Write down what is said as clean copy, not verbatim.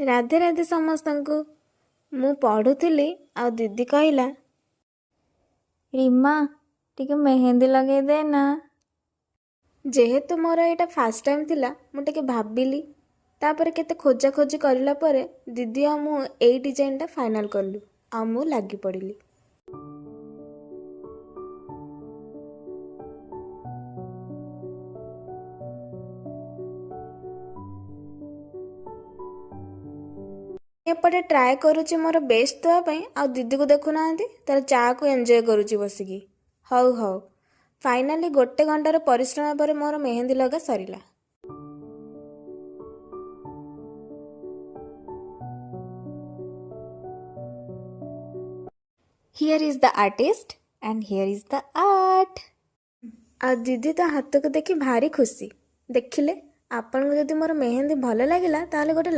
ରାଧେ ରାଧେ ସମସ୍ତଙ୍କୁ। ମୁଁ ପଢ଼ୁଥିଲି ଆଉ ଦିଦି କହିଲା, "ରିମା, ଟିକେ ମେହେନ୍ଦି ଲଗେଇ ଦେ ନା।" ଯେହେତୁ ମୋର ଏଇଟା ଫାର୍ଷ୍ଟ ଟାଇମ୍ ଥିଲା, ମୁଁ ଟିକେ ଭାବିଲି। ତାପରେ କେତେ ଖୋଜାଖୋଜି କରିଲା ପରେ ଦିଦି ଆଉ ମୁଁ ଏଇ ଡିଜାଇନଟା ଫାଇନାଲ୍ କଲୁ ଆଉ ମୁଁ ଲାଗି ପଡ଼ିଲି। ଏପଟେ ଟ୍ରାଏ କରୁଛି ମୋର ବେଷ୍ଟ ଦେବା ପାଇଁ ଆଉ ଦିଦିକୁ ଦେଖୁନାହାନ୍ତି, ତାର ଚାକୁ ଏନ୍ଜୟ କରୁଛି ବସିକି। ହଉ ହଉ, ଫାଇନାଲି ଗୋଟେ ଘଣ୍ଟାର ପରିଶ୍ରମ ପରେ ମୋର ମେହେନ୍ଦି ଲଗା ସରିଲା। Here is the artist and here is the art. ଆଉ ଦିଦି ତା ହାତକୁ ଦେଖି ଭାରି ଖୁସି। ଦେଖିଲେ, ଆପଣଙ୍କୁ ଯଦି ମୋର ମେହେନ୍ଦି ଭଲ ଲାଗିଲା, ତାହେଲେ ଗୋଟେ